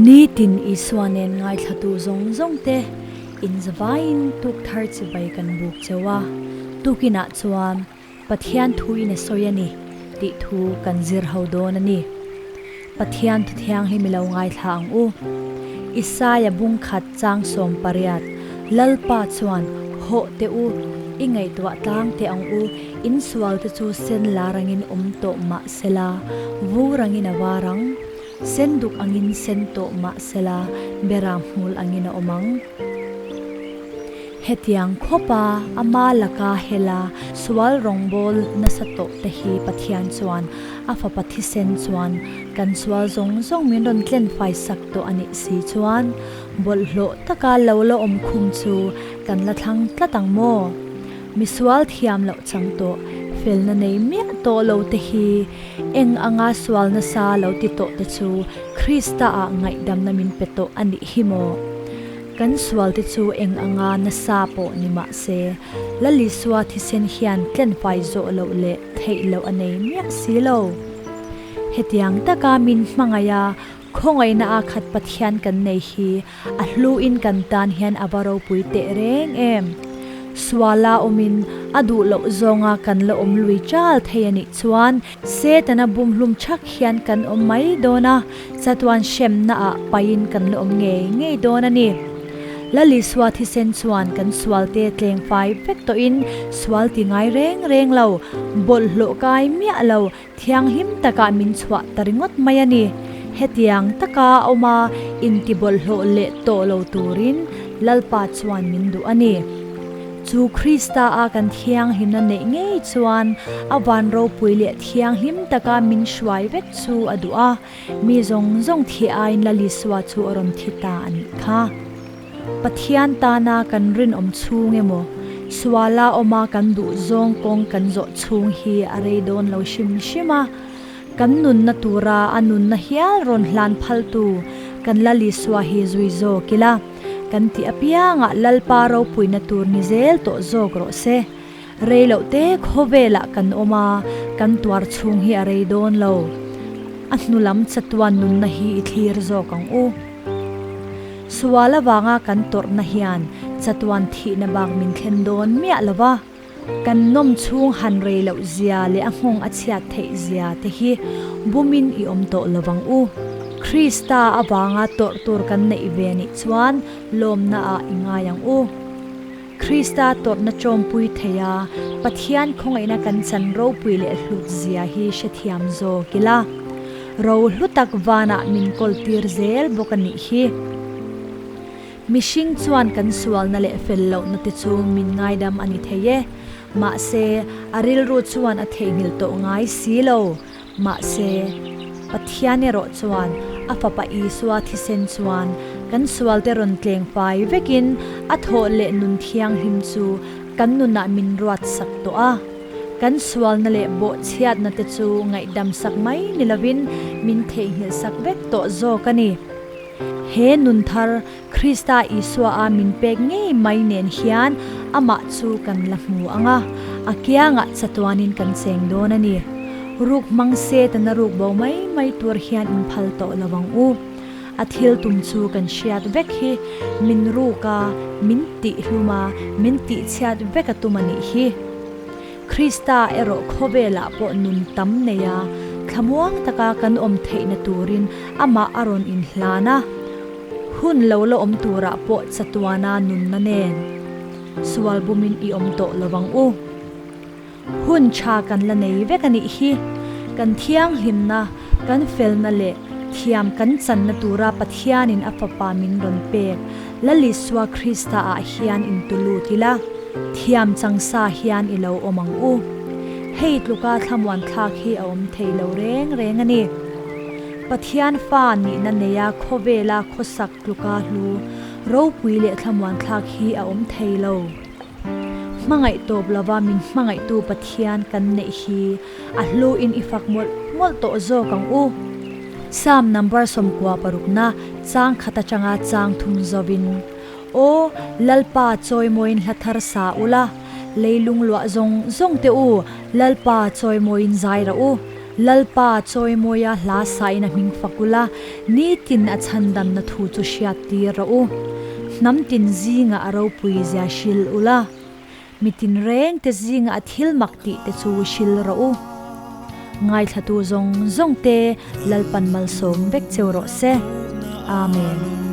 Nitin Isua nen ngaithlatu zawng zawng te inzavaiin tuk thar chibai kan buk cheu a, tukinah chuan Pathian thu in a sawi a ni tih thu kan zir ho dawn a ni. Pathian thu thianghlim i lo ngaithla ang u. Isaia bung khat chang 18, Lalpa chuan, Hawh teh u, i ngaihtuah tlang teh ang u, in sual te chu sen lar angin awm tawh mah sela, vur angin a var ang, sen duk angin sen tawh mah sela, berang hmul angin a awm ang. Hetiang khawpa ama laka hela sual rawngbâwl nasa tawh te hi Pathian chuan a fapa thisen chuan kan sual zawng zawng min rawn tlen fai sak tawh a nih si chuan bawlhhlawh taka lo la awm khum chu kan la thlang tlat ang maw? Misual thiam loh chang tawh felna nei miah tawh lo te hi eng anga sual nasa lo ti tawh te chu Krista ah ngaihdamna min pe tawh a nih hi maw? Kan sualte chu eng anga nasa pawh ni mah se, Lal Isua thisen hian tlenfai zawh loh leh theih loh a nei miah si lo. Hetiang taka min hmangaih a, khawngaihna a khat Pathian kan nei hi a hluin kan tan hian a va ropui teh reng em! Suala awmin a duh loh zawnga kan la awm lui chal thei a nih chuan Setana bumhlum chhak hian kan awm mai dawn a, chatuan hremna ah paiin kan la awm ngei ngei dawn a ni. Lal Isua thisen chuan kan sualte tleng fai vek tawhin sual ti ngai reng reng lo, bawlhhlawh kai miah lo, thianghlim takah min chhuah ta ringawt mai a ni. Hetiang taka awma inti bawlhhlawh leh tawh lo turin Lalpa chuan min duh a ni. Chu Krista a kan thianghlimna neih ngei chuan a van ropui leh thianghlim taka min hruai vek chu a duh a, mi zawng zawng thi aiin Lal Isua chu a rawn thi ta a nih kha. Pathian tana kan rinawm chhung emaw, suala awma kan duh zawng kawng kan zawh chhung hi a rei dawn lo hrim hrim a, kan nunna tura a nunna hial rawn hlan phaltu kan Lal Isua hi zui zawk ila. Kan tih apiangah Lalpa ropuina tur ni zel tawh zawk rawh se. Rei loh te khawvelah kan awm a, kan tuar chhung hi a rei dawn lo. A hnu lam chatuan nunna hi i thlir zawk ang u. Sual avanga kan tawrhna hian chatuan thihna bak min thlen dawn miah lo va. Kan nawm chhung han rei loh zia leh a nghawng a chhiat theih zia te hi bumin i awm tawh lo vang u. Krista avanga tawrh tur kan neih ve nih chuan lawmna ah i ngai ang u. Krista tawrhna tawmpui thei a, Pathian khawngaihna kan chan ropui leh hlut zia hi hrethiam zawk ila. Ro hlu tak vanah min kawl tir zel bawk a nih hi. Mihring chuan kan sualna leh fel lohna te chu min ngaidam a ni thei e. Mahse, a rilru chuan a theihnghilh tawh ngai si lo. Mahse, Pathian erawh chuan a Fapa Isua thisen chuan kan sualte rawn tleng fai vekin a thawh leh nun thianghlim chu kan nunah min ruat sak tawh a. Kan sualna leh bawhchhiatna te chu ngaihdam sak mai ni lovin min theihnghilh sak vek tawh zawk a ni. He nun thar, Krista Isua a min pek ngei mai nen hian amah chu kan la hmu ang a, a kiangah chatuanin kan cheng dawn a ni. Ruk hmang se tana ruk bo mai mai tur hian in phal tawh lo ang u. A thil tum chu kan hriat vek hi, min ruk a, min tih hlum a, min tihchhiat vek a tum a nih hi. Krista erawh khawvelah pawh nun tam nei a, thlamuang taka kan awm theihna turin amah a rawn inhlan a. Hun lo la awm turah pawh chatuana nunna nen sual bumin i awm tawh lo vang u. Hun tha kan la nei vek a nih hi. Kan thianghlimna, kan felna leh thiam kan channa tura Pathianin a Fapa min rawn pek Lal Isua Krista ah hian intulut ila. Thiam chang sa hian i lo awm ang u. Hei tluka thlamuan thlak hi a awm thei lo reng reng a ni. Pathian fa nihna neia khawvela khawsak tluka hlu ropui leh thlamuan thlak hi a awm thei lo. Hmangaih tawp lova min hmangaihtu Pathian kan neih hi a hluin i fak mawlh mawlh tawh zawk ang u. Psalm number 16 na chang khat atanga chang thum zovin. Aw, Lalpa chawimawiin hla thar sa ula, Leilung luah zawng zawng te u, Lalpa chawimawiin zai rawh u. Lalpa chawimawia hla sain a hming fak ula, nitin a chhandamna thu chu hriat tir rawh u. Hnam tin zingah a ropui zia hril ula, mitin reng te zingah a thil mak tih te chu hril rawh u. Ngaithlatu zawng zawng te Lalpan malsawm vek cheu rawh se. Amen.